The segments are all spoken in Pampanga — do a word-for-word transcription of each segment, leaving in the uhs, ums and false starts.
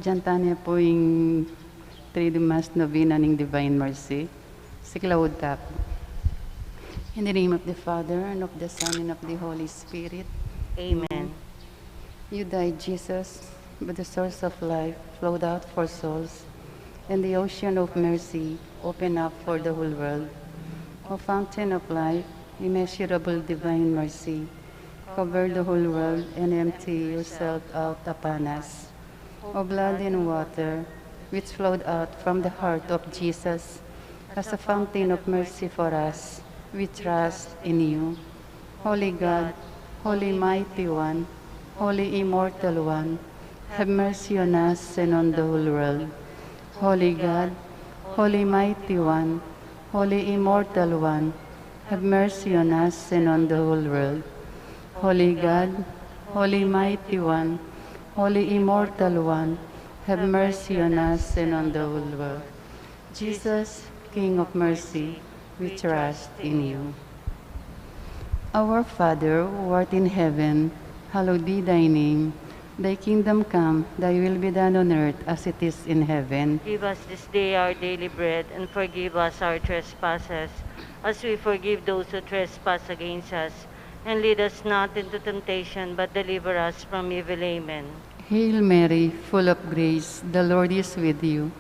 Diyan tane pu ing Triduum Mass Novena ning Divine Mercy. Siklaud ta pu. In the name of the Father, and of the Son, and of the Holy Spirit. Amen. You died, Jesus, but the source of life flowed out for souls, and the ocean of mercy opened up for the whole world. O fountain of life, immeasurable divine mercy, cover the whole world and empty yourself out upon us. O blood and water, which flowed out from the heart of Jesus as a fountain of mercy for us, we trust in you. Holy God, Holy Mighty One, Holy Immortal One, have mercy on us and on the whole world. Holy God, Holy Mighty One, Holy Immortal One, have mercy on us and on the whole world. Holy God, Holy Mighty One, Holy Immortal One, have mercy on us and on the whole world. Jesus, King of mercy, we trust in you. Our Father, who art in heaven, hallowed be thy name. Thy kingdom come, thy will be done on earth as it is in heaven. Give us this day our daily bread, and forgive us our trespasses, as we forgive those who trespass against us. And lead us not into temptation, but deliver us from evil. Amen. Hail Mary, full of grace, the Lord is with you.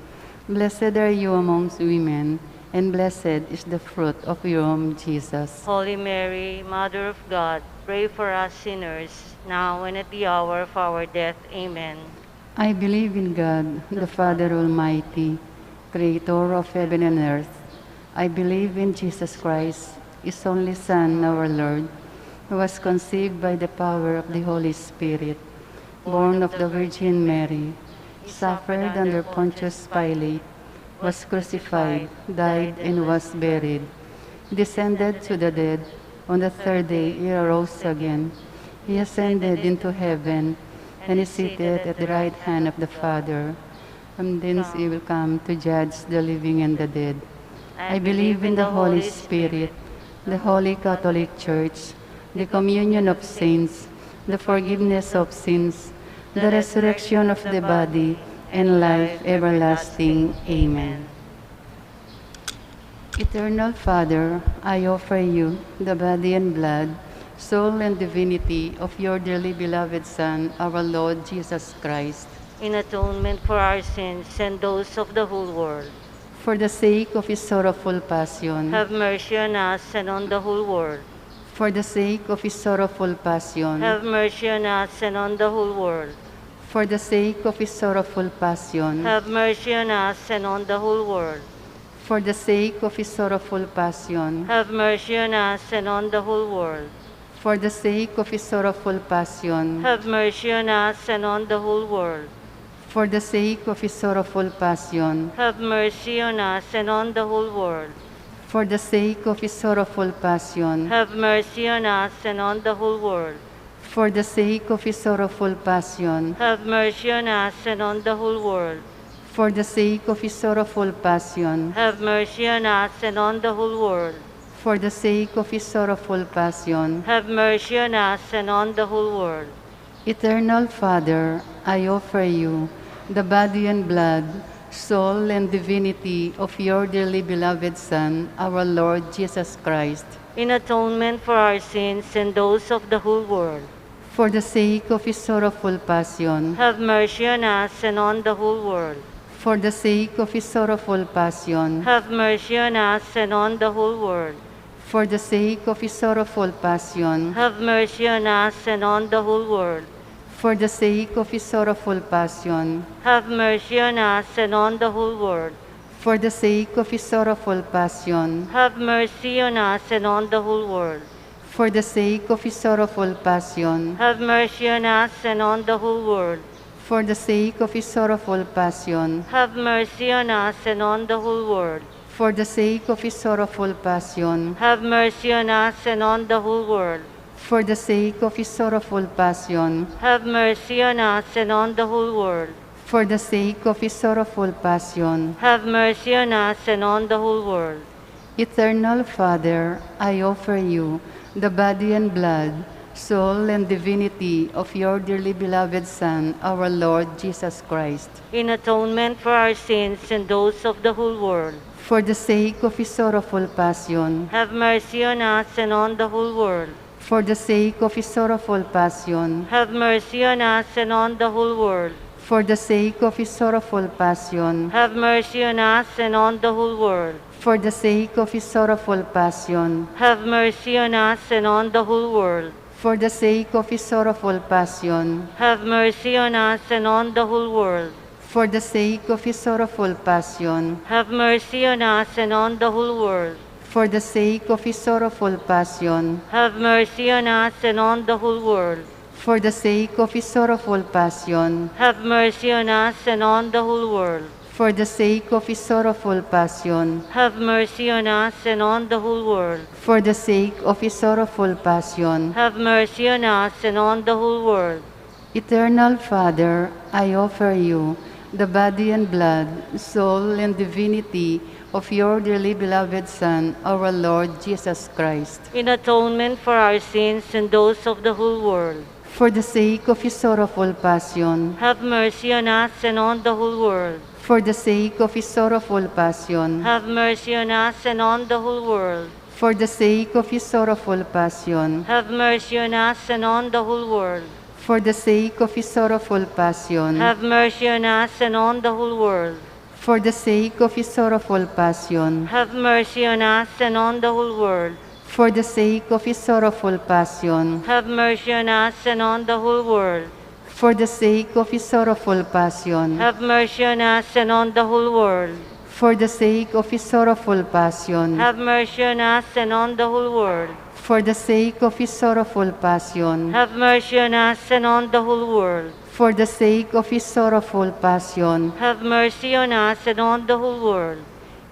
Blessed are you amongst women, and blessed is the fruit of your womb, Jesus. Holy Mary, Mother of God, pray for us sinners, now and at the hour of our death. Amen. I believe in God, the Father Almighty, creator of heaven and earth. I believe in Jesus Christ, his only Son, our Lord, who was conceived by the power of the Holy Spirit, born of the Virgin Mary, suffered under Pontius Pilate, was crucified, died, and was buried. He descended to the dead. On the third day he arose again. He ascended into heaven and is seated at the right hand of the Father. From thence he will come to judge the living and the dead. I believe in the Holy Spirit, the Holy Catholic Church, the communion of saints, the forgiveness of sins, the resurrection of the body, and life everlasting. Amen. Eternal Father, I offer you the body and blood, soul and divinity of your dearly beloved Son, our Lord Jesus Christ. In atonement for our sins and those of the whole world. For the sake of his sorrowful passion. Have mercy on us and on the whole world. For the sake of his sorrowful passion. Have mercy on us and on the whole world. For the sake of his sorrowful passion. Have mercy on us and on the whole world. For the sake of his sorrowful passion. Have mercy on us and on the whole world. For the sake of his sorrowful passion. Have mercy on us and on the whole world. For the sake of his sorrowful passion. Have mercy on us and on the whole world. For the sake of his sorrowful passion. Have mercy on us and on the whole world. For the sake of his sorrowful passion. Have mercy on us and on the whole world. For the sake of his sorrowful passion. Have mercy on us and on the whole world. For the sake of his sorrowful passion. Have mercy on us and on the whole world. Eternal Father, I offer you the body and blood, soul and divinity of your dearly beloved Son, our Lord Jesus Christ. In atonement for our sins and those of the whole world. For the sake of his sorrowful passion. Have mercy on us and on the whole world. For the sake of his sorrowful passion. Have mercy on us and on the whole world. For the sake of his sorrowful passion. Have mercy on us and on the whole world. For the sake of his sorrowful passion. Have mercy on us and on the whole world. For the sake of his sorrowful passion. Have mercy on us and on the whole world. For the sake of his sorrowful passion. Have mercy on us and on the whole world. For the sake of his sorrowful passion. Have mercy on us and on the whole world. For the sake of his sorrowful passion. Have mercy on us and on the whole world. For the sake of his sorrowful passion. Have mercy on us and on the whole world. For the sake of his sorrowful passion. Have mercy on us and on the whole world. Eternal Father, I offer you the body and blood, soul, and divinity of your dearly beloved Son, our Lord Jesus Christ. In atonement for our sins and those of the whole world. For the sake of his sorrowful passion. Have mercy on us and on the whole world. For the sake of his sorrowful passion. Have mercy on us and on the whole world. For the sake of his sorrowful passion. Have mercy on us and on the whole world. For the sake of his sorrowful passion. Have mercy on us and on the whole world. For the sake of his sorrowful passion. Have mercy on us and on the whole world. For the sake of his sorrowful passion. Have mercy on us and on the whole world. For the sake of his sorrowful passion. Have mercy on us and on the whole world. For the sake of his sorrowful passion. Have mercy on us and on the whole world. For the sake of his sorrowful passion. Have mercy on us and on the whole world. For the sake of his sorrowful passion. Have mercy on us and on the whole world. Eternal Father, I offer you the body and blood, soul and divinity of your dearly beloved Son, our Lord Jesus Christ. In atonement for our sins and those of the whole world. For the sake of his sorrowful passion. Have mercy on us and on the whole world. For the sake of his sorrowful passion. Have mercy on us and on the whole world. For the sake of his sorrowful passion. Have mercy on us and on the whole world. For the sake of his sorrowful passion. Have mercy on us and on the whole world. For the sake of his sorrowful passion. Have mercy on us and on the whole world. For the sake of his sorrowful passion. Have mercy on us and on the whole world. For the sake of his sorrowful passion. Have mercy on us and on the whole world. For the sake of his sorrowful passion. Have mercy on us and on the whole world. For the sake of his sorrowful passion. Have mercy on us and on the whole world. For the sake of his sorrowful passion. Have mercy on us and on the whole world.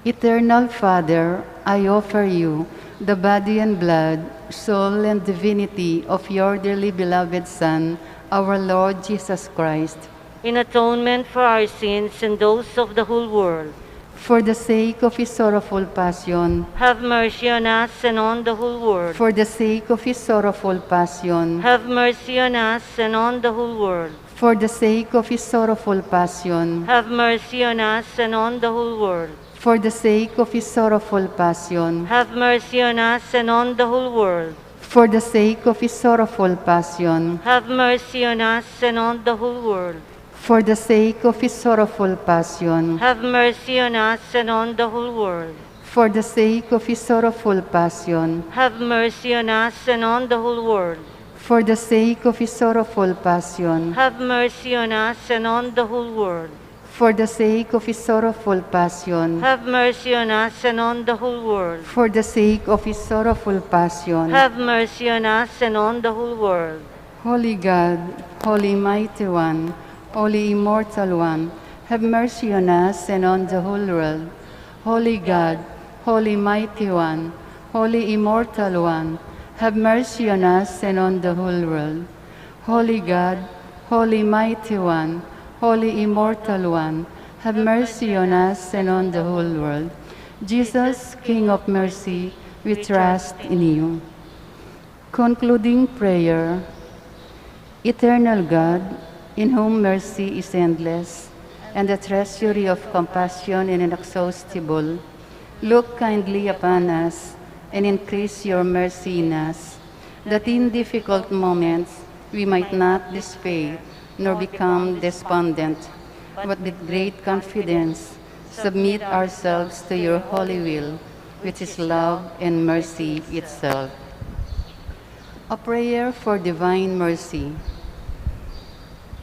Eternal Father, I offer you the body and blood, soul and divinity of your dearly beloved Son, our Lord Jesus Christ. In atonement for our sins and those of the whole world. For the sake of his sorrowful passion. Have mercy on us and on the whole world. For the sake of his sorrowful passion. Have mercy on us and on the whole world. For the sake of his sorrowful passion. Have mercy on us and on the whole world. For the sake of his sorrowful passion. Have mercy on us and on the whole world. For the sake of his sorrowful passion. Have mercy on us and on the whole world. For the sake of his sorrowful passion. Have mercy on us and on the whole world. For the sake of his sorrowful passion. Have mercy on us and on the whole world. For the sake of his sorrowful passion. Have mercy on us and on the whole world. For the sake of his sorrowful passion. Have mercy on us and on the whole world. For the sake of his sorrowful passion. Have mercy on us and on the whole world. Holy God, Holy Mighty One, Holy Immortal One, have mercy on us and on the whole world. Holy God, Holy Mighty One, Holy Immortal One, have mercy on us and on the whole world. Holy God, Holy Mighty One, Holy Immortal One, have mercy on us and on the whole world. Jesus, King of mercy, we trust in you. Concluding prayer. Eternal God, in whom mercy is endless and the treasury of compassion inexhaustible, look kindly upon us and increase your mercy in us, that in difficult moments we might not despair nor become despondent, but with great confidence submit ourselves to your holy will, which is love and mercy itself. A prayer for divine mercy.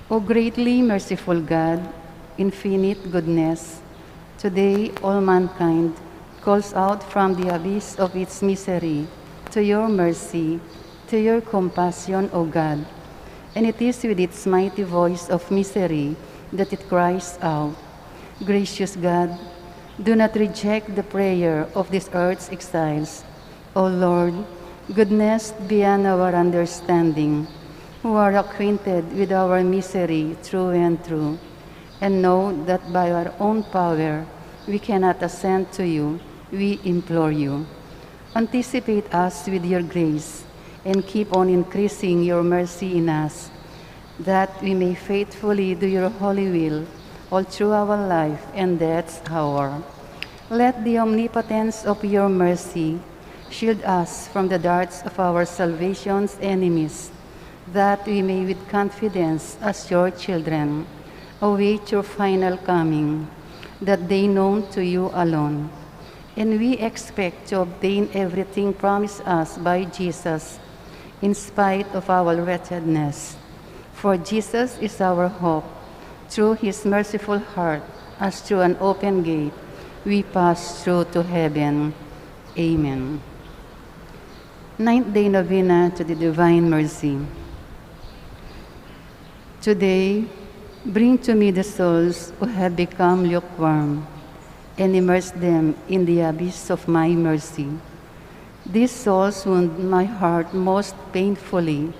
O greatly merciful God, infinite goodness, today all mankind calls out from the abyss of its misery to your mercy, to your compassion, O God. And it is with its mighty voice of misery that it cries out. Gracious God, do not reject the prayer of this earth's exiles. O Lord, goodness beyond our understanding, who are acquainted with our misery through and through, and know that by our own power we cannot ascend to you, we implore you. Anticipate us with your grace, and keep on increasing your mercy in us, that we may faithfully do your holy will all through our life and death's hour. Let the omnipotence of your mercy shield us from the darts of our salvation's enemies, that we may with confidence, as your children, await your final coming, that day known to you alone. And we expect to obtain everything promised us by Jesus, in spite of our wretchedness. For Jesus is our hope. Through his merciful heart, as through an open gate, we pass through to heaven. Amen. Ninth Day Novena to the Divine Mercy. Today, bring to me the souls who have become lukewarm, and immerse them in the abyss of my mercy. These souls wound my heart most painfully.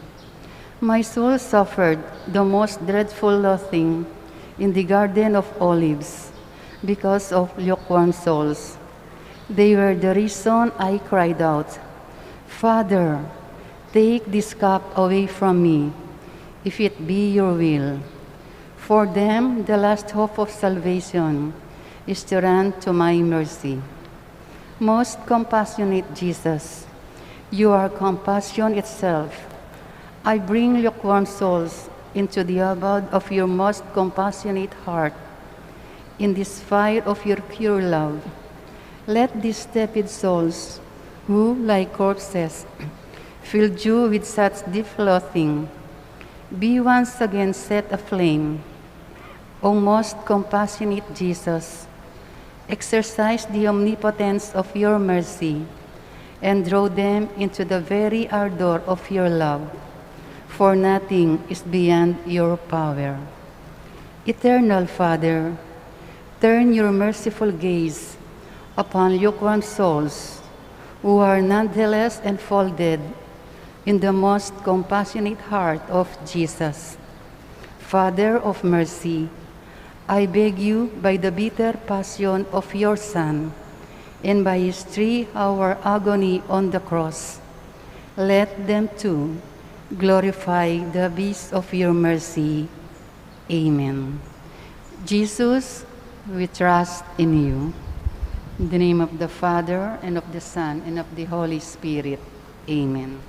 My soul suffered the most dreadful loathing in the Garden of Olives because of lukewarm souls. They were the reason I cried out, "Father, take this cup away from me, if it be your will." For them, the last hope of salvation is to run to my mercy. Most compassionate Jesus, you are compassion itself. I bring lukewarm souls into the abode of your most compassionate heart. In this fire of your pure love, let these tepid souls, who, like corpses, filled you with such deep loathing, be once again set aflame. O most compassionate Jesus, exercise the omnipotence of your mercy and draw them into the very ardor of your love, for nothing is beyond your power. Eternal Father, turn your merciful gaze upon lukewarm souls who are nonetheless enfolded in the most compassionate heart of Jesus. Father of mercy, I beg you, by the bitter passion of your Son and by his three-hour agony on the cross, let them too glorify the abyss of your mercy. Amen. Jesus, we trust in you. In the name of the Father, and of the Son, and of the Holy Spirit. Amen.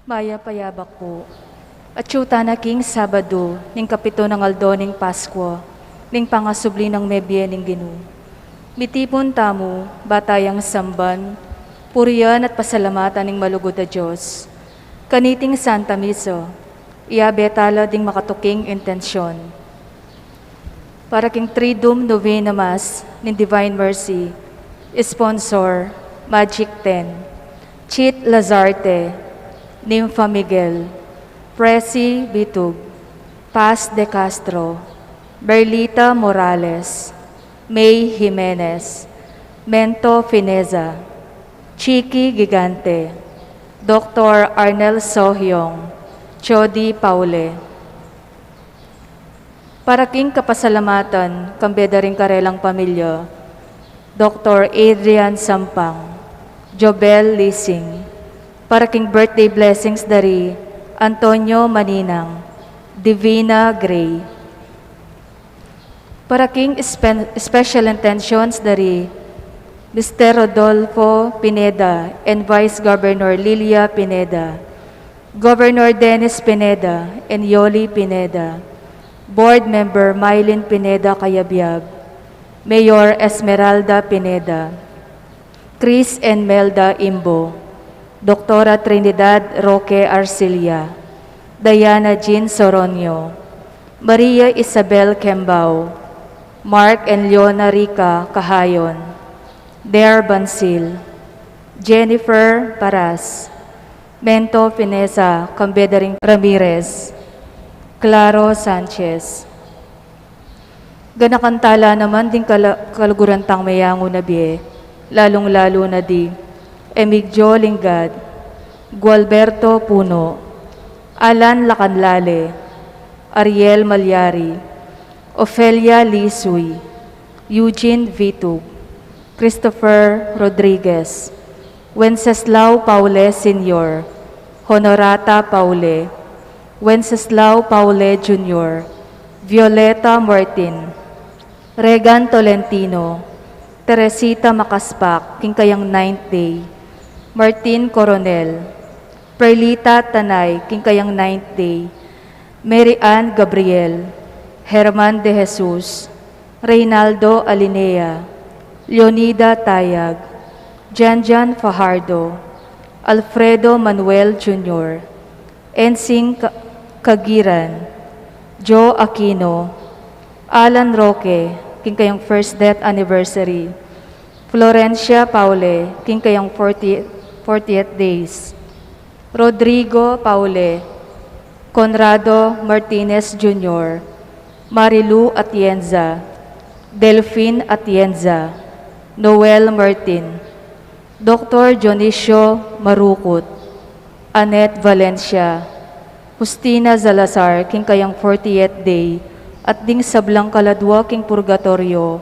Mayap a yabak pu. Atyu tana king Sabadu ning kapitu nang aldo ning Paskua, ning pangasubli nang mebie ning Ginu. Mitipun tamu, ba tayang samban, purian at pasalamatan ning malugud a Dios. Kaniting Santa Misa, iyabe tala ding makatuking intensyon. Para king Triduum Novena Mass ning Divine Mercy, sponsor, Magic Ten, Chit Lazarte, Nympha Miguel, Presi Bitug, Paz de Castro, Merlita Morales, May Jimenez, Mento Fineza, Chiki Gigante, Doktor Arnel Sohyong, Chody Paule. Para king kapasalamatan, kambe da ring karelang pamilya, Doktor Adrian Sampang, Jobel Lising, para king birthday blessings da ri Antonio Maninang, Divina Gray. Para king spe-, special intentions da ri Mister Rodolfo Pineda and Vice Governor Lilia Pineda, Governor Dennis Pineda and Yoli Pineda, Board Member Mylene Pineda Cayabyab, Mayor Esmeralda Pineda, Chris and Melda Imbo, Doktora Trinidad Roque Arcilla, Diana Jean Soronio, Maria Isabel Kembao, Mark and Leona Rica Cahayon, Der Bansil, Jennifer Paras, Mento Fineza, kambe da ring Ramirez, Claro Sanchez. Ganakan tala naman ding kala-, kaluguran tang meyangu na bie, lalung-lalu na di Emigdio Lingad, Gualberto Puno, Alan Lacanlale, Ariel Malyari, Ofelia Lisuy, Eugene Vitug, Christopher Rodriguez, Wenceslao Paule Senior, Honorata Paule, Wenceslao Paule Junior, Violeta Martin, Regan Tolentino, Teresita Macaspac, king kayang ninth day, Martin Coronel, Perlita Tanay, king kayang ninth day, Mary Ann Gabriel, Herman De Jesus, Reynaldo Alinea, Leonida Tayag, Janjan Fajardo, Alfredo Manuel Junior, Ensing Ka-, Kagiran, Joe Aquino, Alan Roque, king kayang first death anniversary, Florencia Paule, king kayang forty, fortieth days, Rodrigo Paule, Conrado Martinez Junior, Marilu Atienza, Delfin Atienza, Noel Martin, Doktor Dionisio Marucut, Annette Valencia, Justina Salazar, king kayang fortieth day, at ding sablang kaladua king purgatoryo,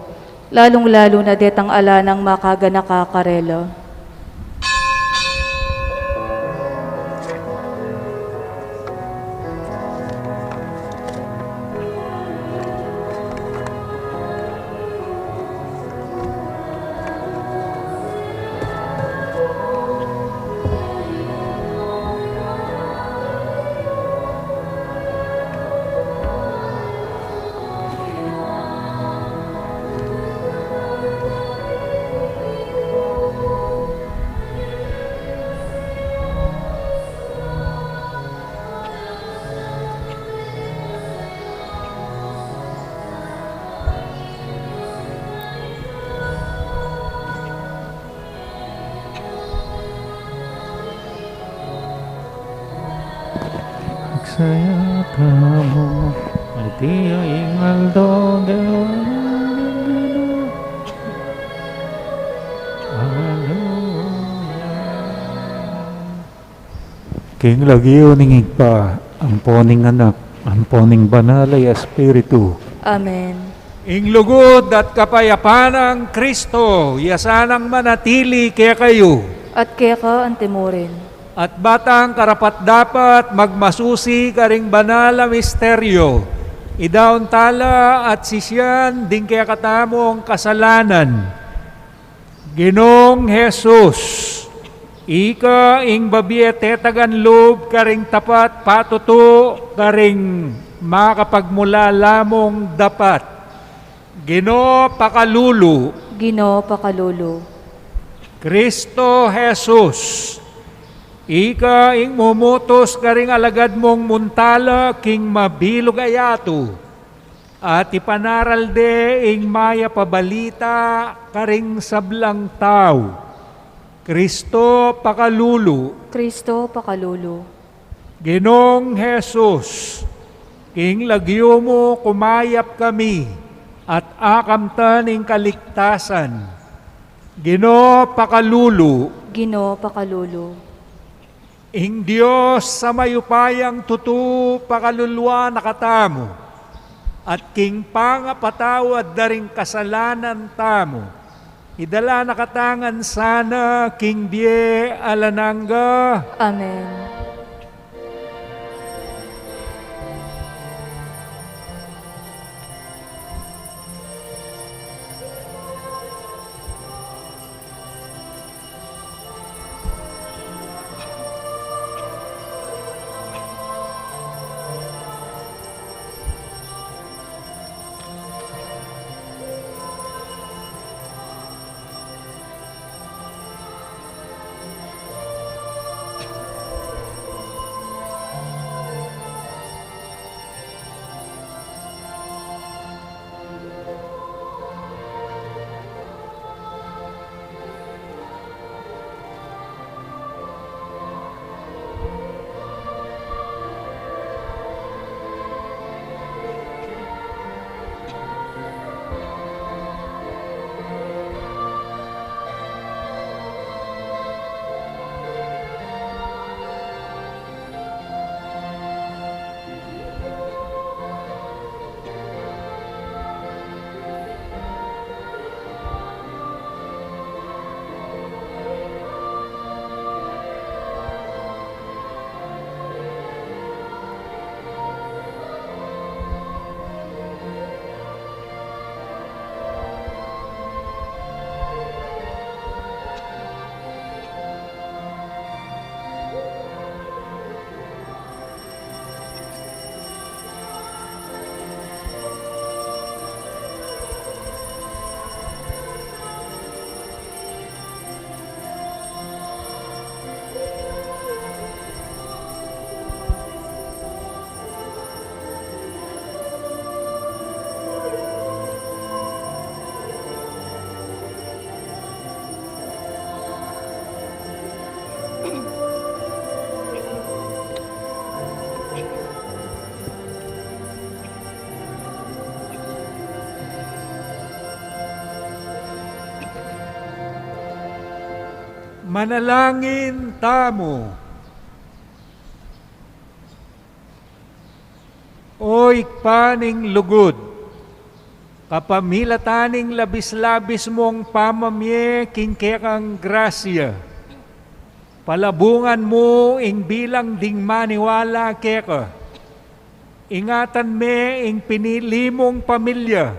lalung-lalu na detang ala nang makaganaka karela. Agsaya tamu, iti ya ing aldo, Hallelujah. King lagyu ning Ibpa, ampo ning Anak, ampo ning Banal a Espiritu. Amen. Ing lugud at kapayapan nang Kristo, iya sanang manatili kekayu. At keka antimurin. At ba tang karapat-dapat magmasusi karing banal a misteryo, idaun tala at sisian ding kekatamung kasalanan. Ginung Jesus, Ika ing babie tetagan lub karing tapat patutu karing makapagmulala mung dapat. Ginu, pakalulu. Ginu, pakalulu. Kristo Jesus, ika ing mumutus karing alagad mung muntala king mabilug a yatu, at ipanaral de ing mayap a balita karing sablang tau. Kristo, pakalulu. Kristo, pakalulu. Ginung Jesus, king lagyu mu kumayap kami at akamtan ing kaligtasan. Ginu, pakalulu. Ginu, pakalulu. Ing Dios a mayupayang tutu pakaluluan na katamu, at king pangapatawad da ring kasalanan tamu, idala na katamu ngan sana king bie alang angga. Amen. Manalangin tamu. O Ibpa ning lugud, kapamilatan ning labis-labis mung pamamie king kekang grasya, palabungan mu ing bilang ding maniwala keka. Ingatan me ing pinili mung pamilya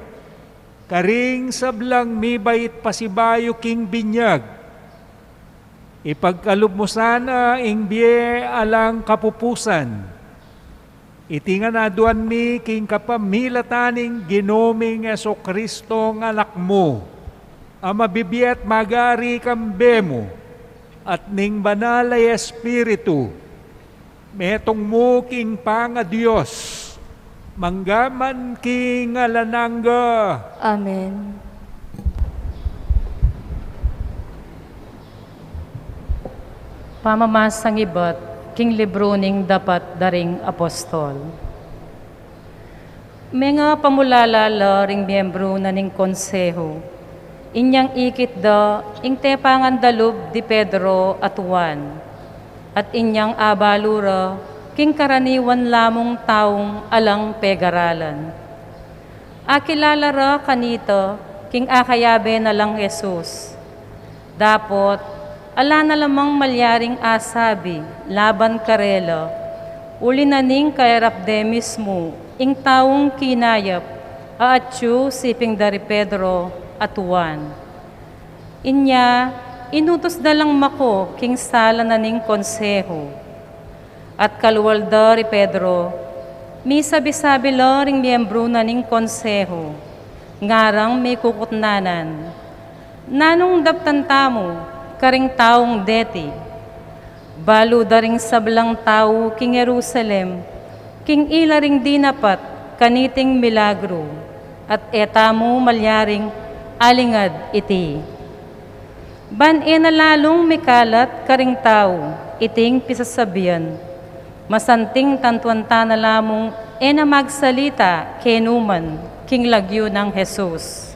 karing sablang mibait pasibayu king binyag. Ipagkalub mu sana ing bie alang kapupusan. Iti ngan aduan mi king kapamilatan ning Ginu ming Jesucristo a Anak mu, a mabibie at magari kambe mu, at ning Banal a Espiritu, metung mu king pangaDios, mangga man king alang angga. Amen. Pamamasang ibat king libru ning dapat da ring apostol. Menga pamulala la ring miembru na ning konsehu, inyang ikit da ing tepangan da lub di Pedro at Juan, at inyang abalu ra king karaniwan la mung taung alang pegaralan. Akilala ra kanita king akayabe na lang Jesus. Dapot ala na la mang malyaring asabi laban karela, uli na ning kayarap de mismu ing taung kinayap a atyu siping da ri Pedro at Juan. Inya, Inutus da lang mako king sala na ning konsehu. At kalual da ri Pedro, misabi-sabi la ring miembru na ning konsehu, ngarang mikukutnanan, "Nanung daptan tamu karing taung deti? Balu da ring sablang tau king Jerusalem king ila ring dinapat kaniting milagru, at e tamu malyaring alingad iti. Ban e na lalung mikalat karing tau iting pisasabian, masanting tantuan ta na lamung e na magsalita kenu man king lagyu nang Jesus."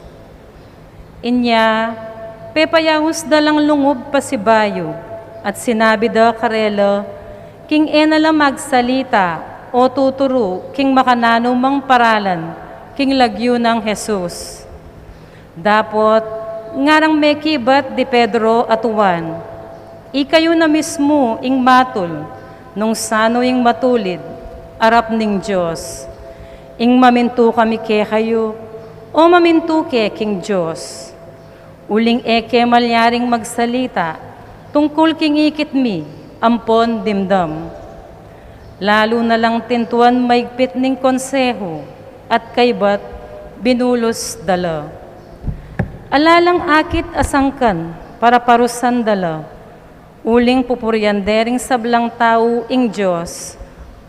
Inya, pepayaus da lang lungub pasibayu, at sinabi da karela, king e na la magsalita o tuturu king makananu mang paralan king lagyu nang Jesus. Dapot, ngarang mekibat di Pedro at Juan, "Ikayu na mismu ing matul nung sanu ing matulid arap ning Dios. Ing mamintu kami kekayu, o mamintu ke king Dios? Uling e ke malyaring magsalita tungkul king ikit mi ampon dimdam." Lalu na lang tintuan maigpit ning konsehu, at kaybat binulus da la. Ala lang akit a sangkan para parusan da la, uling pupurian de ring sablang tau ing Dios,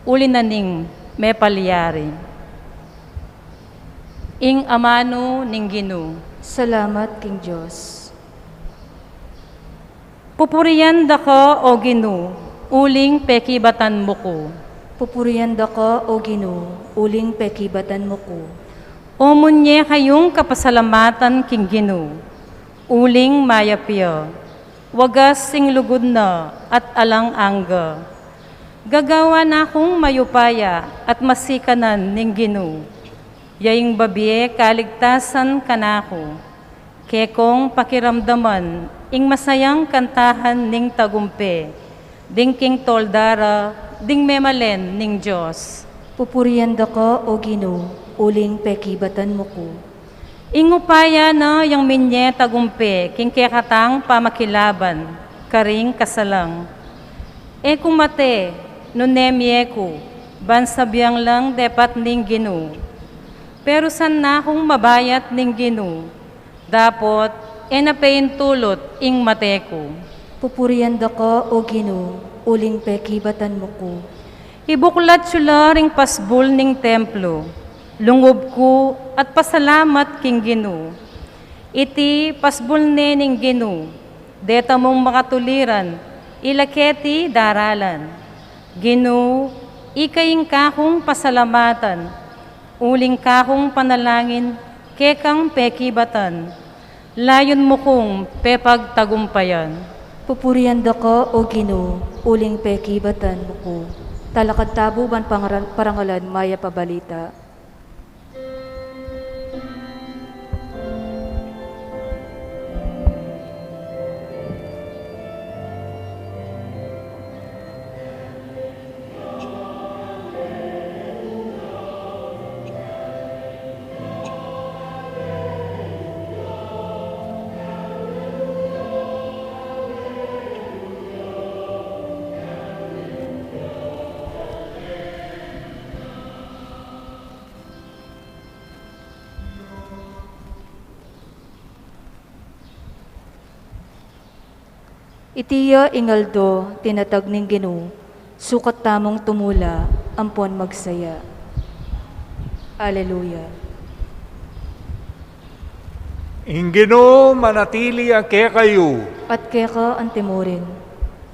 uli na ning mepalyari. Ing amanu ning Ginu. Salamat king Dios. Pupurian da ka, o Ginu, uling pekibatan mu ku. Pupurian da ka, o Ginu, uling pekibatan mu ku. O munye kayung kapasalamatan king Ginu, uling mayap ya, wagas ing lugud na at alang angga. Gagawan na kung mayupaya at masikanan ning Ginu. Ya ing babie kaligtasan kanaku. Kekong pakiramdaman ing masayang kantahan ning tagumpe ding king tolda ra ding memalen ning Dios. Pupurian da ka, o Ginu, uling pekibatan mu ku. Ing upaya na yang minye tagumpe king kekatang pamakilaban karing kasalang. E ku mate nune mie ku, ban sabian lang depat ning Ginu. Pero sana kung mabayat ning Ginu, dapot e na peintulut ing mate ku. Pupurian da ka, o Ginu, uling pekibatan mu ku. Ibuklat yu la ring pasbul ning templo, lungub ku at pasalamat king Ginu. Iti pasbul ne ning Ginu, detamung makatuliran, ila keti daralan. Ginu, ika ing kakung pasalamatan, uling kakung panalangin kekang pekibatan, layun mu kung pepagtagumpayan. Pupurian da ka, o Ginu, uling pekibatan mu ku. Talakad tamu ban pangaral-, parangalan mayap a balita. Iti ya ing aldo tinatag ning Ginu, sukat tamung tumula ampon magsaya. Aleluya. Ing Ginu manatili ya kekayu. At keka antimurin.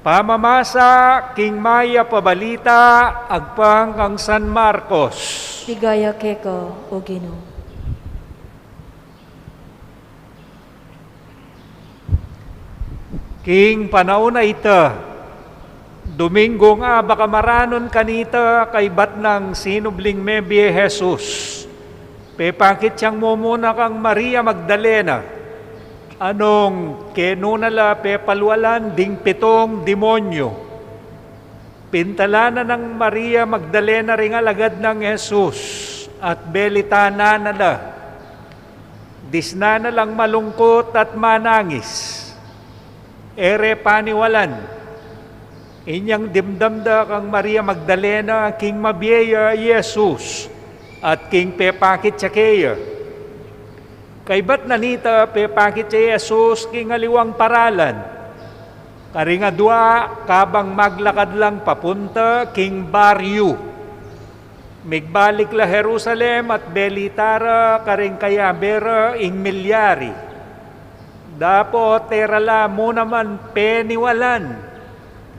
Pamamasa king mayap a balita agpang kang San Marcos. Ligaya keka, o Ginu. King panaun a ita, Dominggung abak a maranun kanita kaybat nang sinubling mebie Jesus, pepakit yang mumuna kang Maria Magdalena, a nung kenu na la pepalwalan ding pitung demonyu. Pintalan na nang Maria Magdalena ring alagad nang Jesus at belitanan na la. Disnan na lang malungkut at manangis. E re paniwalan. Inyang dimdam da kang Maria Magdalena king mabie ya i Jesus, at king pepakit ya keya. Kaybat na nita, pepakit ya i Jesus king aliwang paralan. Karing adua, kabang maglakad lang papunta king baryu, migbalik la Jerusalem at belita ra karing kayabe ra ing milyari. Dapot e ra la mu naman peniwalan.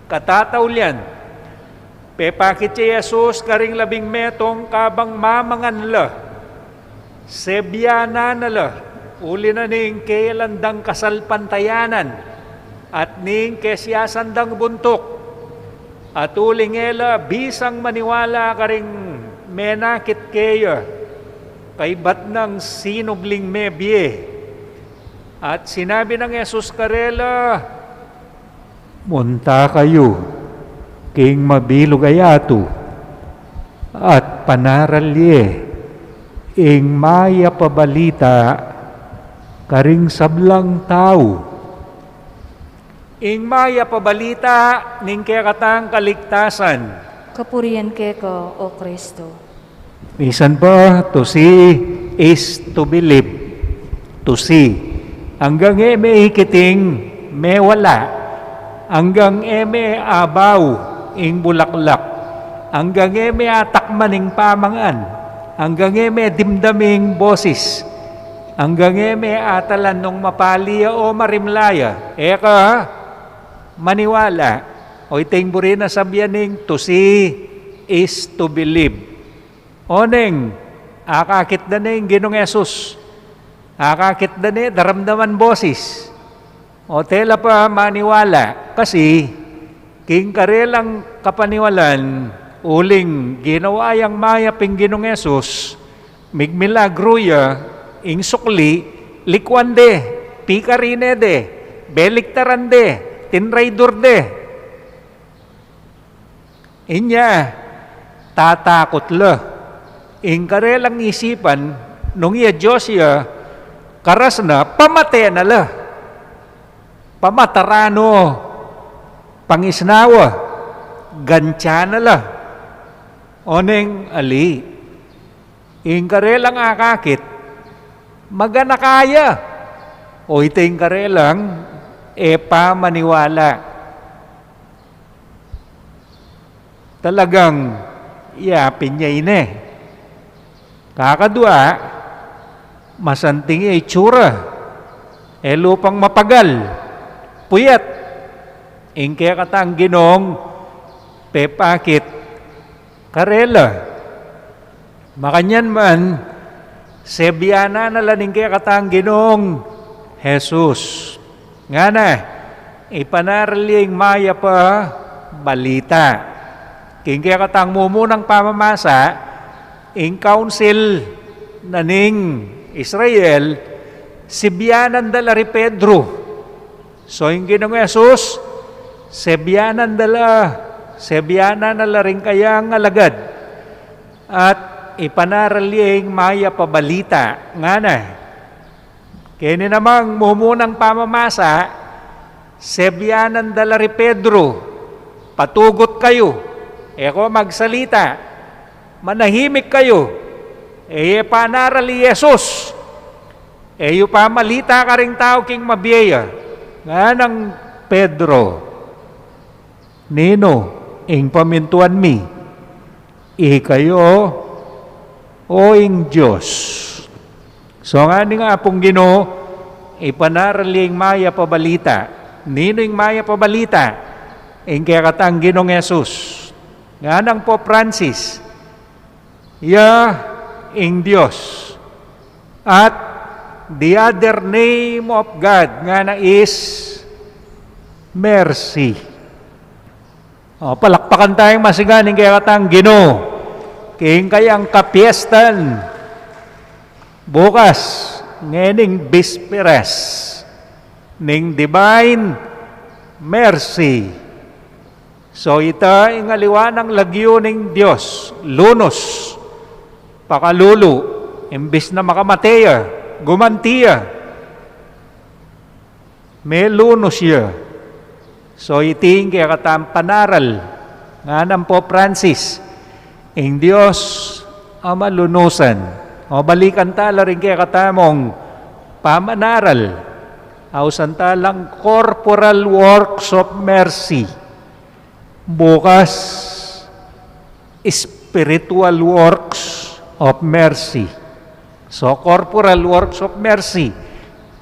Katataulian, pepakit ya i Jesus karing labing metung kabang mamangan la. Sebianan na la, uli na ning keyalan dang kasalpantayanan, at ning kesiasan dang buntuk. At uling e la bisang maniwala karing menakit keya, kaybat nang sinubling mebie. At sinabi nang Jesus karela, "Munta kayu king mabilug a yatu, at panaral ye ing mayap a balita karing sablang tau." Ing mayap a balita ning kekatang kaligtasan. Kapurian keka, O Kristo. Misan pa, to see is to believe. To see. Anggang e me ikiting, mewala. Anggang e me abaw ing bulaklak. Anggang e me atakman ing pamangan. Anggang e me dimdam ing bosis. Anggang e me atalan nung mapali ya o marimla ya. E ka maniwala. O iting buri na sabian ning to see is to believe. Oneng, akakit da ne ing Ginung Jesus. Akakit da ne, daramdaman bosis. O tela pa maniwala. Kasi, king karelang kapaniwalan, uling ginawa yang mayap ing Ginung Jesus, migmilagru ya, ing sukli, likwan de, pikari ne de, beliktaran de, tinraidur de. Inya, tatakut la. Ing karelang isipan, nung iya Dios ya, karas na, pamate na la. Pamatarano, pangisnawa, gantya na la. Oneng ali. Ing karelang akakit, maganaka ya. O iti ing karelang e pa maniwala. Talagang yapin ya ine. Kakadua, masanting ya itsura. E lupang mapagal, puyat. Ing kekatang Ginung pepakit karela. Makanyan man, sebianan na la ning kekatang Ginung Jesus. Ngana, ipanaral ye ing mayap a balita. King kekatang mumunang pamamasa, ing council na ning Israel, sibianan da la ri Pedro. So, ing Ginung Jesus, sebianan da la, sebianan na la ring kayang alagad. At ipanaral ye ing mayap a balita, ngana. Keni namang mumunang pamamasa, sebianan da la ri Pedro, patugut kayu, e ko magsalita, manahimik kayu, e ye panaral i Jesus, e yu pamalita karing tau king mabie ya. Nganang Pedro, ninu ing pamintuan mi? Ikayu o ing Dios? So ngana ning Apung Ginu, ipanaral ye ing mayap a balita. Ninu ing mayap a balita? Ing kekatang Ginung Jesus. Nganang Pope Francis, ya ing Dios. At the other name of God, ngana, is mercy. O, palakpakan tayang masigan ing kekatang Ginu king kayang kapiestan bukas, ngening bisperas ning Divine Mercy. So ita ing aliwa nang lagyu ning Dios, lunus, pakalulu, imbis na makamate ya, gumanti ya. Melunus ya. So, iti ing kekatang panaral, ngana nang Pope Francis, ing Dios a malunusan. O, balikan tala ring kekatamung pamanaral. Ausan talang corporal works of mercy. Bukas, spiritual works of mercy. So, corporal works of mercy,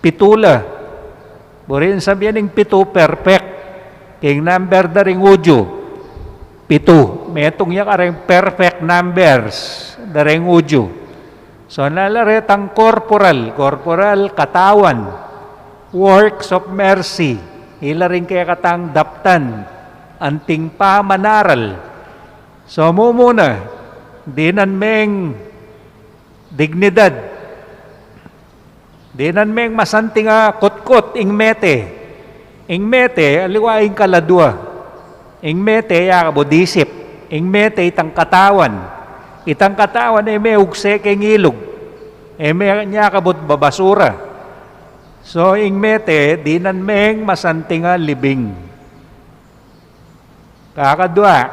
pitu la. Buri nang sabian ing pitu perfect. King number da ring Hudyu, pitu. Metung ya kareng perfect numbers da ring Hudyu. So, nala retang corporal, corporal, katawan, works of mercy, ila ring kekatang daptan anting pamanaral. So, mumuna, dinan meng dignidad. Dinan meng masanting a kutkut ing mete. Ing mete, aliwa ing kaladua. Ing mete, yakabud isip. Ing mete, itang katawan. Itang katawan, e me ugse king ilug. E me nya kabud babasura. So, ing mete, dinan meng masanting a libing. Kakadua,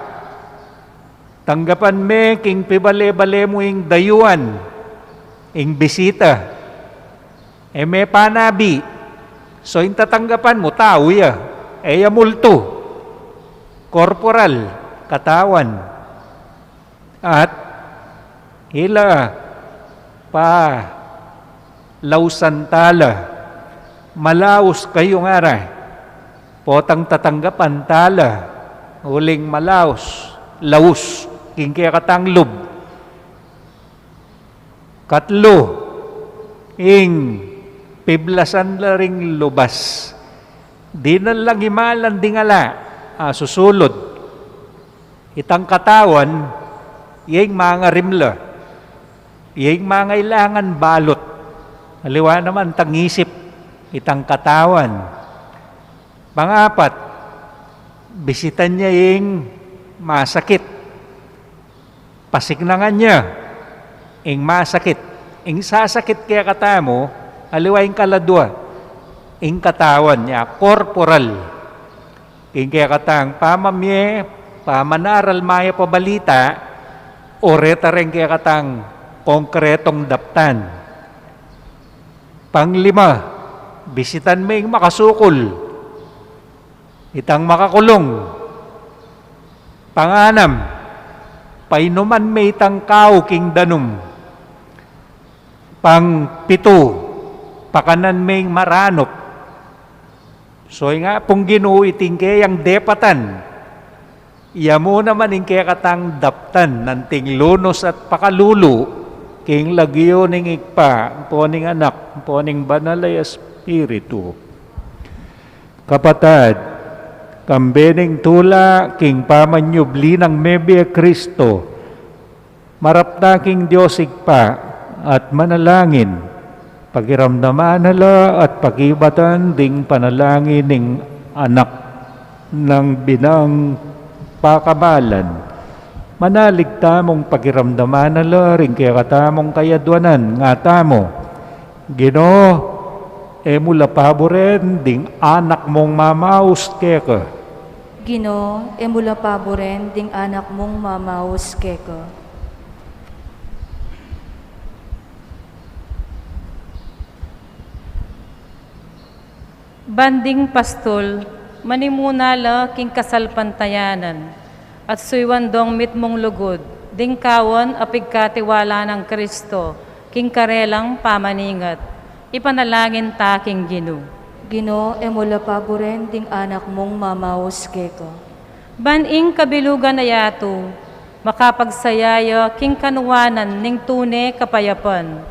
tanggapan me king pibale-bale mu ing dayuan, ing bisita. E me panabi. So, ing tatanggapan mu, tau ya. E ya multu. Corporal, katawan. At ila pa lausan tala, malaus kayu ngara, potang tatanggapan tala, uling malaus, laus, king kekatang lub. Katlu, ing piblasan la ring lubas. Dinan lang imalan ding ala a susulud. Itang katawan, ya ing mangarimla. Ya ing mangailangan balut. Aliwa naman tang isip, itang katawan. Pangapat, bisitan ya ing masakit. Pasiknangan ya ing masakit. Ing sasakit kekatamu, aliwa ing kaladua, ing katawan ya, corporal. King kekatang pamamie, pamanaral, mayap a balita, o reta reng kekatang konkretong daptan. Panglima, bisitan me ing makasukul, itang makakulung. Panganam, painuman me itang kau king danum. Pangpitu, pakanan me ing maranup. So, ing Apung Ginu iti ing keyang depatan. Iya mu naman ing kekatang daptan, anting lunus at pakalulu, king lagyu ning Ibpa, ampo ning Anak, ampo ning Banal a Espiritu. Kapatad, kambe ning tula king pamanyubli nang mebie Kristo, marap ta king Dios Ibpa at manalangin, pakiramdaman na la at pakibatan ding panalangin ning Anak nang binang pakamalan. Manalig tamung pakiramdaman na la ring kekatamung kayadwanan, ngatamu, Ginu, e mu la paburen ding anak mung mamaus keka. Ginu, e mu la paburen ding anak mung mamaus keka. Ban ding pastul, manimuna la king kasalpantayanan, at suyuan dong mitmung lugud, ding kawan a pigkatiwala nang Kristo, king karelang pamaningat, ipanalangin ta king Ginu. Ginu, e mu la paburen ding anak mung mamaus keka. Ban ing kabilugan a yatu, makapagsaya ya king kanuanan ning tune kapayapan.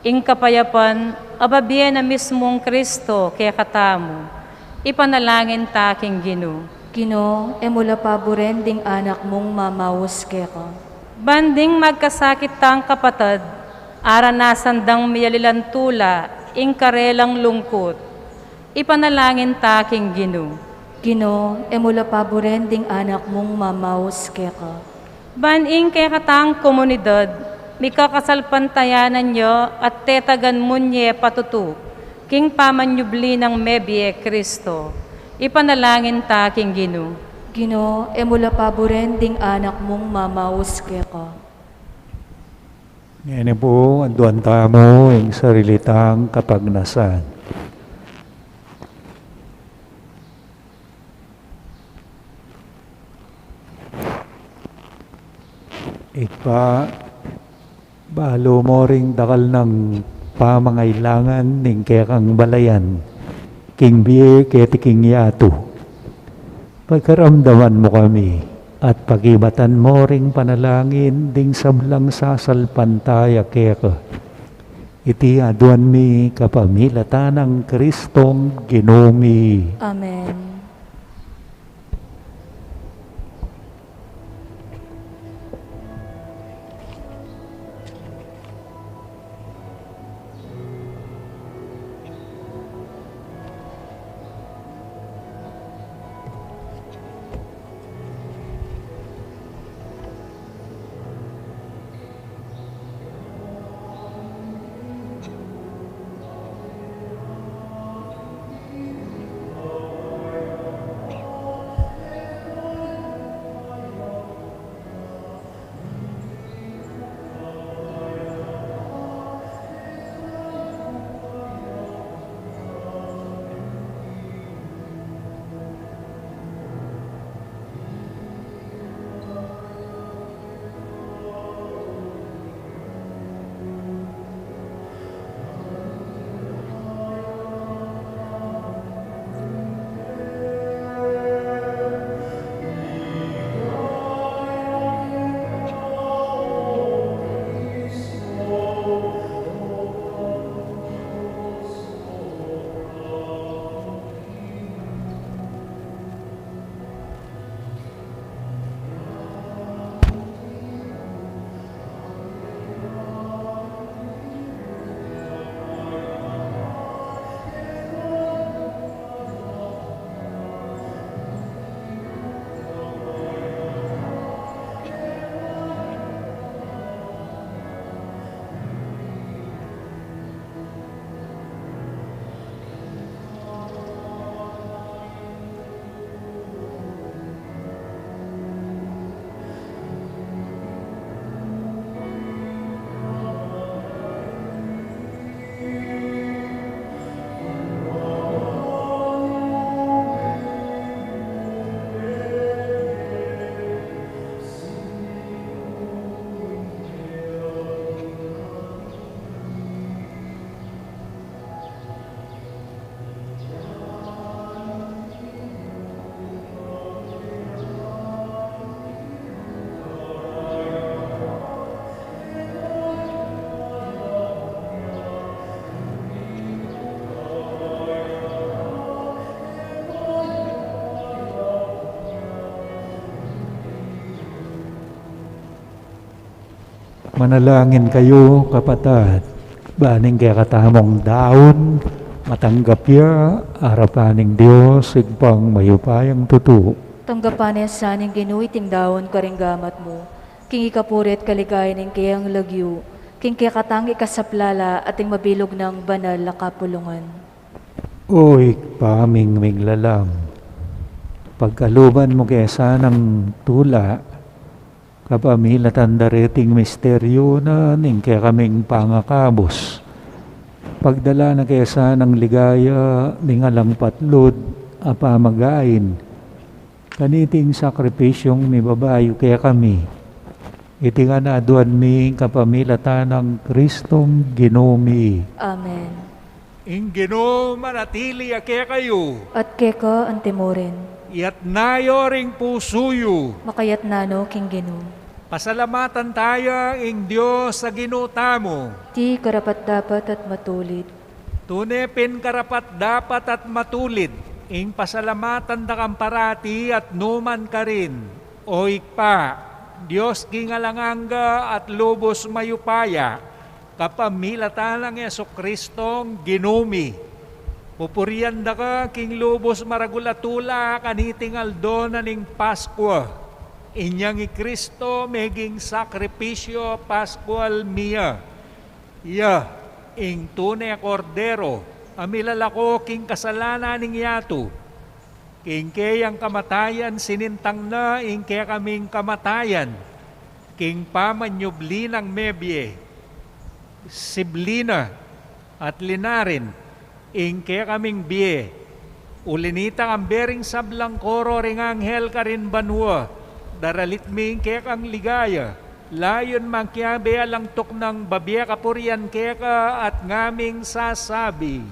Ing kapayapan a babie na mismung Kristo kekatamu. Ipanalangin ta king Ginu. Ginu, e mu la paburen ding anak mung mamaus keka. Ban ding magkasakit tang kapatad, aranasan dang miyalilan tula ing karelang lungkut. Ipanalangin ta king Ginu. Ginu, e mu la paburen ding anak mung mamaus keka. Ban ing kekatang komunidad, mikakasalpantayanan ya at tetagan mu ne patutu, king pamanyubli nang mebie Kristo. Ipanalangin ta king Ginu. Ginu, e mu la paburen ding anak mung mamaus keka. Ngeni pu, aduan tamu ing sarili tang kapagnasan. Ibpa, balu mu ring dakal nang pamangailangan ning kekang balayan, king bie keti king yatu. Pakaramdaman mu kami, at pakibatan mu ring panalangin ding sablang sasalpantaya keka. Iti aduan mi kapamilatan nang Kristong Ginu mi. Amen. Manalangin kayu, kapatad, ban ing kekatamung daun matanggap ya arapan ning Dios, Ibpang mayupayang tutu. Tanggapan na sa ning Ginu iting daun karing gamat mu, king ikapuri at kaligayan ning kayang lagyu, king kekatang ikasaplala at ing mabilug nang banal a kapulungan. O Ibpa ming miglalam, pagkaluban mu ke sanang tula kapamilatan da reting misteryu na ning kekaming pangakabus. Pagdala na ke sanang ligaya ning alang patlud a pamagain kaniting sakripisyung mibabayu kekami. Iti ngan aduan mi kapamilatan nang Kristong Ginu mi. Amen. Ing Ginu manatili ya kekayu. At keka antimurin. Iyatna yu ring pusu yu. Makayatna no king Ginu. Pasalamatan taya ing Dios a Ginu tamu. Ti karapat-dapat at matulid. Tune pin karapat-dapat at matulid ing pasalamatan da kang parati at numan karin, O Ibpa, Dios king alang angga at lubus mayupaya, kapamilatan nang Jesucristong Ginu mi. Pupurian da ka king lubus maragul a tula kaniting aldo na ning Paskua. Inyang i Kristo meging sakripisyu Paskual mi ya. Iya ing tune a Kordero a milalako king kasalanan ning yatu. King keyang kamatayan sinintang na ing kekaming kamatayan, king pamanyubli nang mebie, sibli na at linarin ing kekaming bie. Uli nita, kambe ring sablang koro ring anghel karin banua, daralit mi ing kekang ligaya. Layun makiabe alang tuknang babie kapurian keka at ngaming sasabi: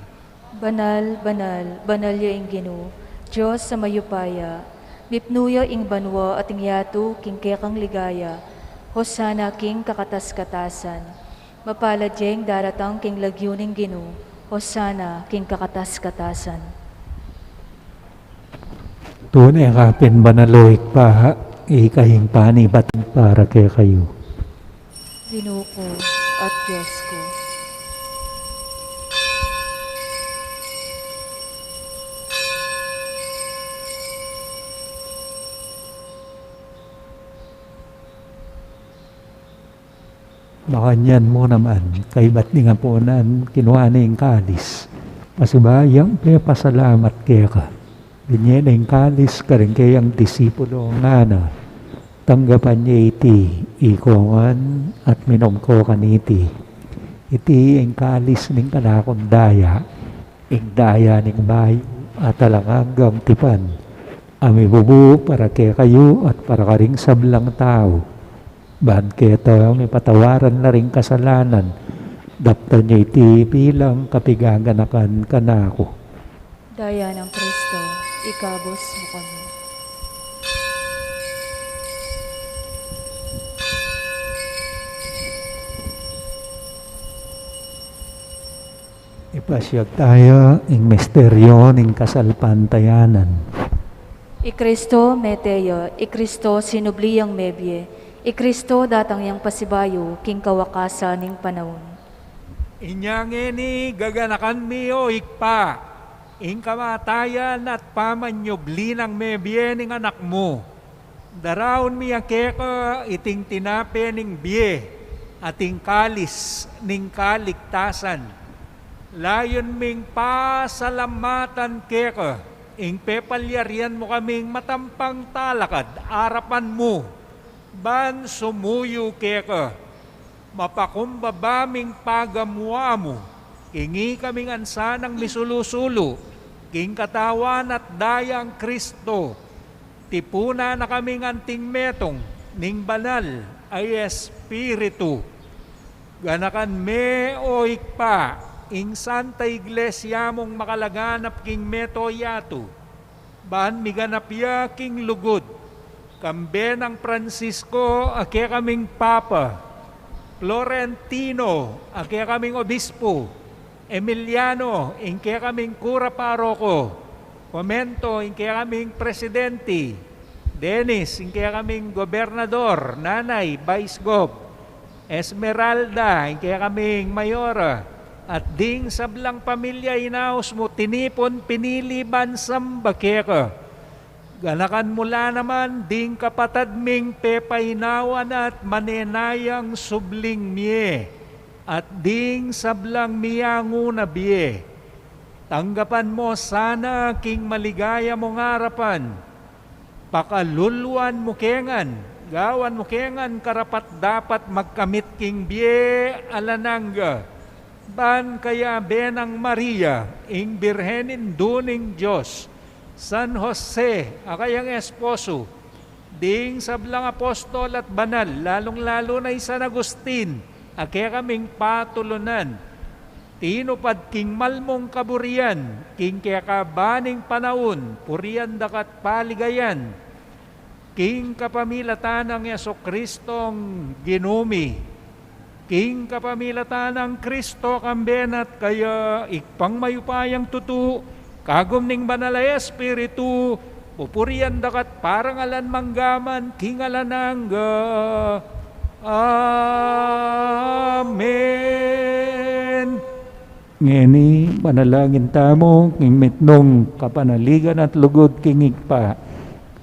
Banal, banal, banal ya ing Ginu, Dios a mayupaya. Mipnu ya ing banua at ing yatu king kekang ligaya. Hosana king kakatas-katasan. Mapalad ya ing daratang king lagyu ning Ginu. Hosana king kakatas-katasan. Tune ka pin banal, o Ibpa, ika ing panibatan para kekayu. Ginu ku at Dios ku. Makanyan mu naman, kaybat ning apunan, kinua ne ing kalis, pasibayu yang pepasalamat keka. Binye ne ing kalis karing keyang disipulo, ngana: Tanggapan ye iti ikongan at minum ko kaniti. Iti ing kalis ning kanakung daya, ing daya ning bayu at alang anggang tipan, a mibubu para kekayu at para karing sablang tau. Ban keta mipatawaran la ring kasalanan. Daptan ye iti bilang kapigaganakan kanaku. Daya nang Kristo, ikabus mu kami. Ipasiag taya ing misteryo ning kasalpantayanan. I Kristo mete ya, i Kristo sinubli yang mebie, i Kristo datang yang pasibayu king kawakasan ning panaun. Inya ngeni gaganakan mi, o Ibpa, ing kamatayan at pamanyubli nang mebie ning Anak mu. Daraun mi ya keka iting tinape ning bie at ing kalis ning kaligtasan. Layun ming pasalamatan keka ing pepalyarian mu kaming matampang talakad arapan mu ban sumuyu keka. Mapakumbaba ming pagamu-amu king ikaming ansanang misulu-sulu king katawan at dayang Kristo. Tipunan na kaming anting metung ning Banal a Espiritu. Ganakan me, o Ibpa, ing Santa Iglesia mung makalaganap king mabilug a yatu, ban miganap ya king lugud, kambe nang Francisco a kekaming Papa, Florentino a kekaming Obispo, Emiliano ing kekaming Kura Paroko, Comento ing kekaming Presidente, Dennis ing kekaming Gobernador, Nanay Vice Gov, Esmeralda ing kekaming Mayora, at ding sablang pamilya inaus mu, tinipun, pinili ban samba keka. Ganakan mu la naman ding kapatad ming pepainawan at manenayang subling mie, at ding sablang miangu na bie. Tanggapan mu sana king maligaya mung arapan. Pakaluluan mu ke ngan, gawan mu ke ngan karapat-dapat magkamit king bie alang angga, ban kayabe nang Maria, ing Birhen Indu ning Dios, San Jose a kayang esposo, ding sablang apostol at banal, lalung-lalu na i San Agustin a kekaming patulunan, tinupad king malmung kaburian king kekaban ning panaun, purian daka at paligayan, king kapamilatan nang Jesucristong Ginu mi. King kapamilatan nang Kristo, kambe na at kaya, Ibpang mayupayang tutu, kagum ning Banal a Espiritu, pupurian daka at parangalan mangga man king alang angga. Amen. Ngeni, manalangin tamu king mitmung kapanaligan at lugud king Ibpa,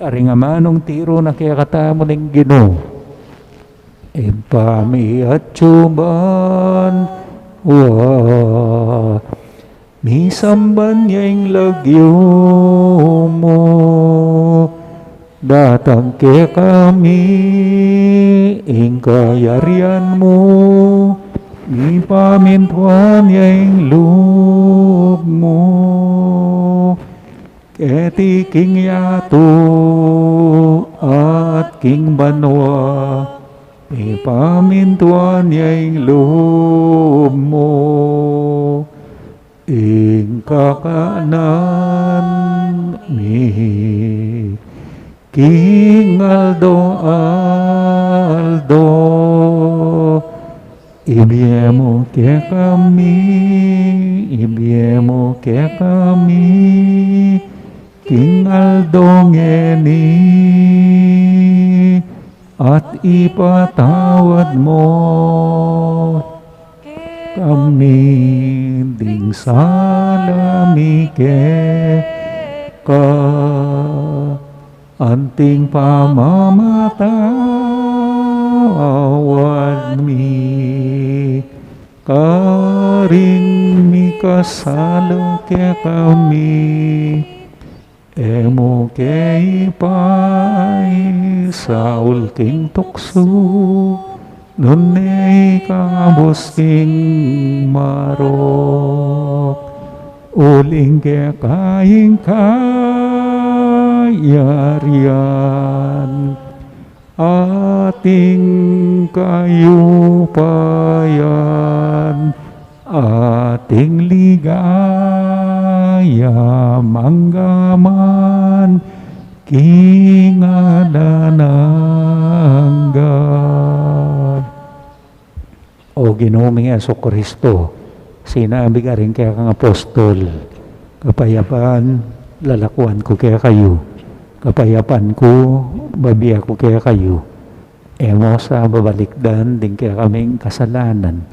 karing amanung tiru na kekatamu ning Ginu. Ibpa mi, atsu ka banua, misamban ya ing lagyu mu. Datang kekami ing kayarian mu, mipamintuan ya ing lub mu keti king yatu at king banua. Mipamintuan ya ing lub mu. Ing kakanan mi king aldo-aldo, ibie mu kekami, ibie mu kekami king aldo ngeni, at ipatawad mu kekami ding sala mi keka, anting pamamatawad mi karing mikasala kekami. E mu ke ipaisaul king tuksu, nune ikabus king marok. Uling keka ing kayarian, ating kayupayan, ating ligaya manggaman king alang angga. O Ginu ming Jesucristo, sinabi karing kekang apostol, kapayapan lalakuan ku kekayu, kapayapan ku bibie ku kekayu. E mu sa babalikdan ding kekaming kasalanan,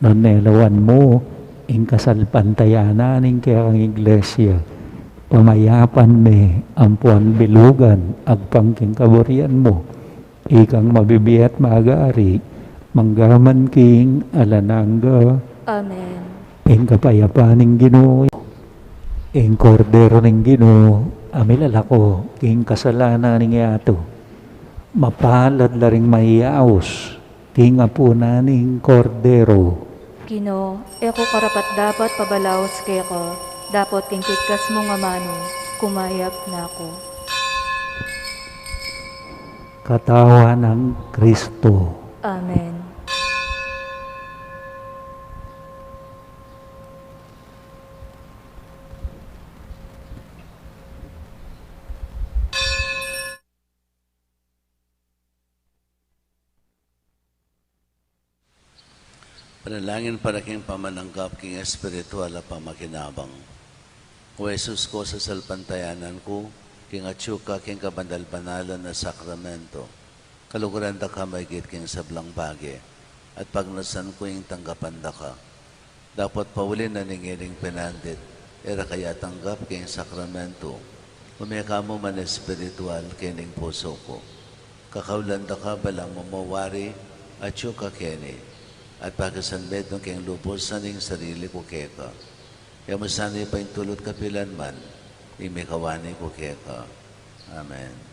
nune lawan mu ing kasalpantayanan ning kekang Iglesia. Pamayapan me ampo bilugan agpang king kaburian mu. Ikang mabibie at mag-ari manggaman king alang angga. Amen. Ing kapayapan ning Ginu, ing Kordero ning Ginu, a milalako king kasalanan ning yatu. Mapalad la ring mayaus king apunan ning Kordero. Ginu, e ku karapat-dapat pabalaus keka, dapot king tigkas mung amanu, kumayap na ku. Katawan nang Kristo. Amen. Panalangin para king pamananggap king espiritual a pamakinabang. O Jesus ku, sasalpantayanan ku king atyu ka king kabanal-banalan a sakramento. Kaluguran da ka maigit king sablang bage, at pagnasan ku ing tanggapan da ka. Dapot pauli na ning ining pinandit, e ra ka ya tanggap king sakramento, ume ka mu man espiritual king pusu ku. Kakaulan da ka balang mamawari atyu ka keni, at pakisanmetung king lubus ing sarili ku keka. E mu sana ipaintulut kapilan man ing mikawani ku keka. Amen.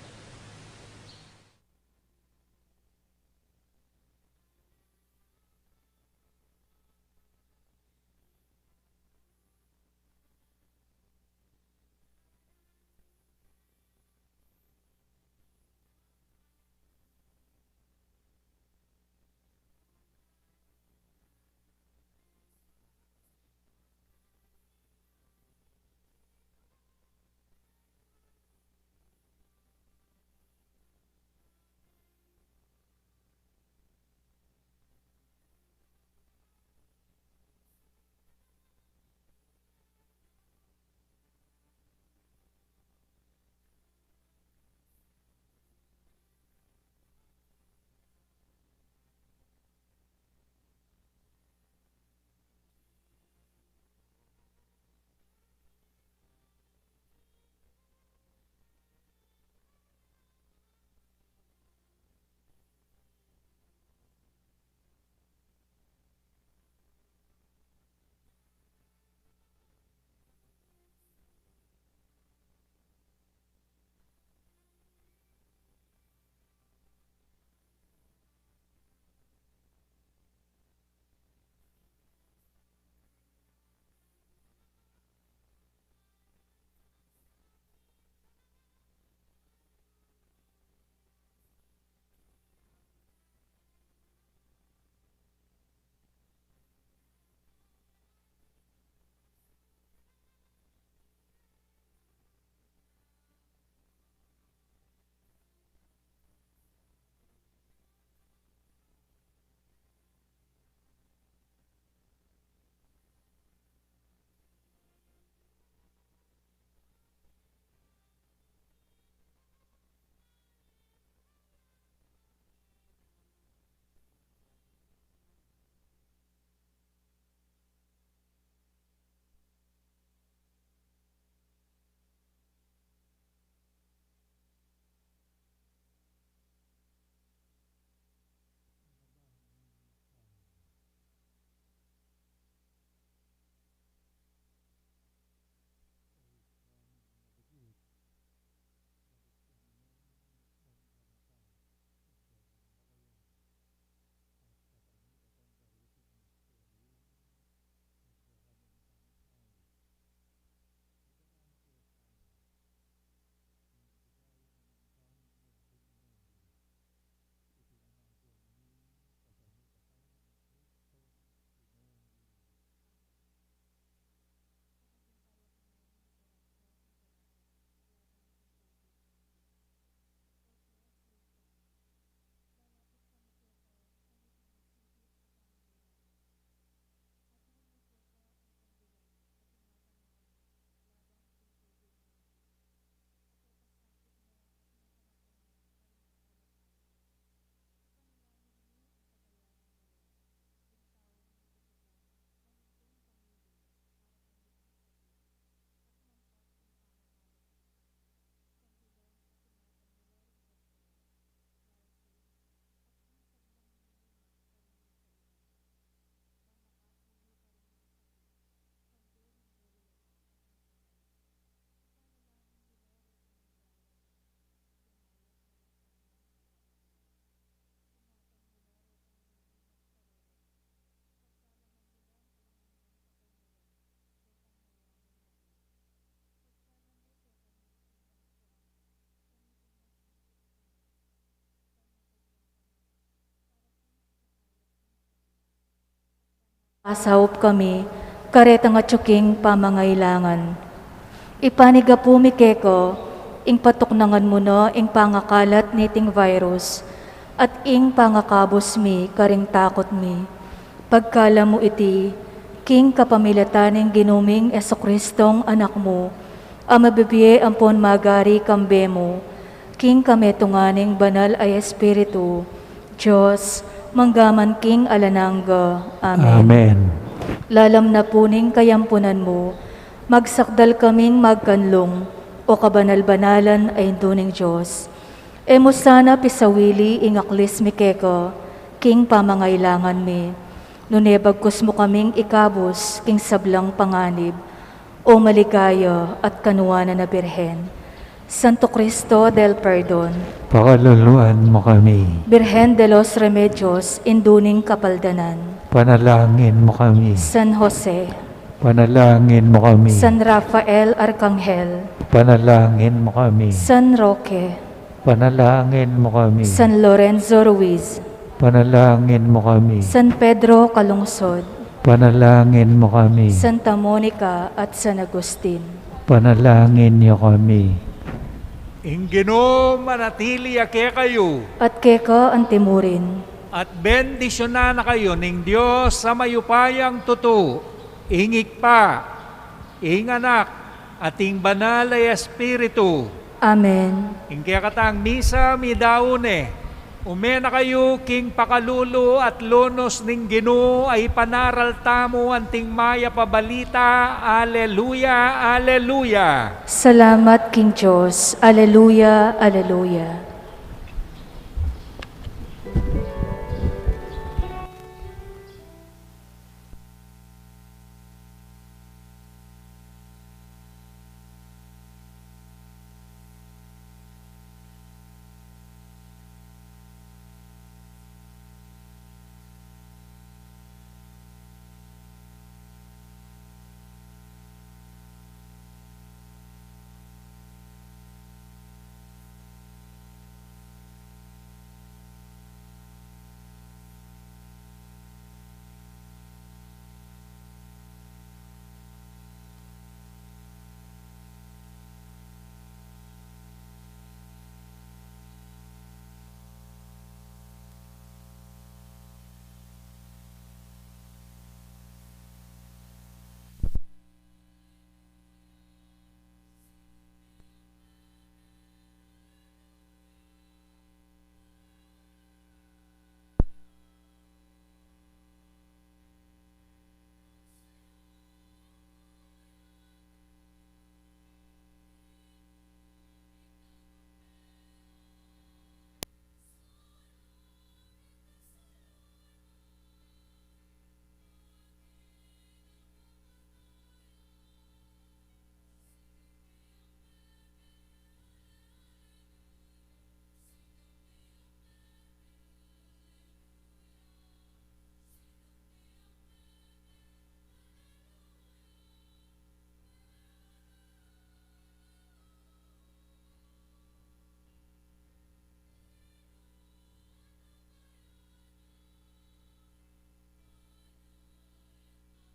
Asaup kami, karetang atyu king pamangailangan. Ipanigapu mi keka, ing patuknangan mu na ing pangakalat niting virus, at ing pangakabus mi karing takut mi. Pagkalub mu iti, king kapamilatan ning Ginu ming Jesucristong Anak mu, a mabibie ampon magari kambe mu, king kametungan ning Banal a Espiritu, Dios, mangga man king alang angga. Amen. Amen. Lalam na pu ning kayampunan mu, magsakdal kaming magkanlung, o kabanal-banalan a Indu ning Dios. E mu sana pisawili ing aklis mi keka, king pamangailangan mi. Nune bagkus mu kaming ikabus, king sablang panganib, o maligaya at kanuanan a Birhen. Santo Cristo del Perdon. Pakaluluan mu kami. Birhen de los Remedios, Indu ning Kapaldanan. Panalangin mu kami. San Jose. Panalangin mu kami. San Rafael Arkanghel. Panalangin mu kami. San Roque. Panalangin mu kami. San Lorenzo Ruiz. Panalangin mu kami. San Pedro Calungsod. Panalangin mu kami. Santa Monica at San Agustin. Panalangin yu kami. Ing Ginu manatili ya kekayu. At keka antimurin. At bendisyunan na kayu ning Dios a mayupayang tutu, ing Ibpa, ing Anak, at ing Banal a Espiritu. Amen. Ing kekatang misa midaun ne. Ume na kayu king pakalulu at lunus ning Ginu a ipanaral tamu anting mayap a balita. Aleluya, aleluya. Salamat king Dios. Aleluya, aleluya.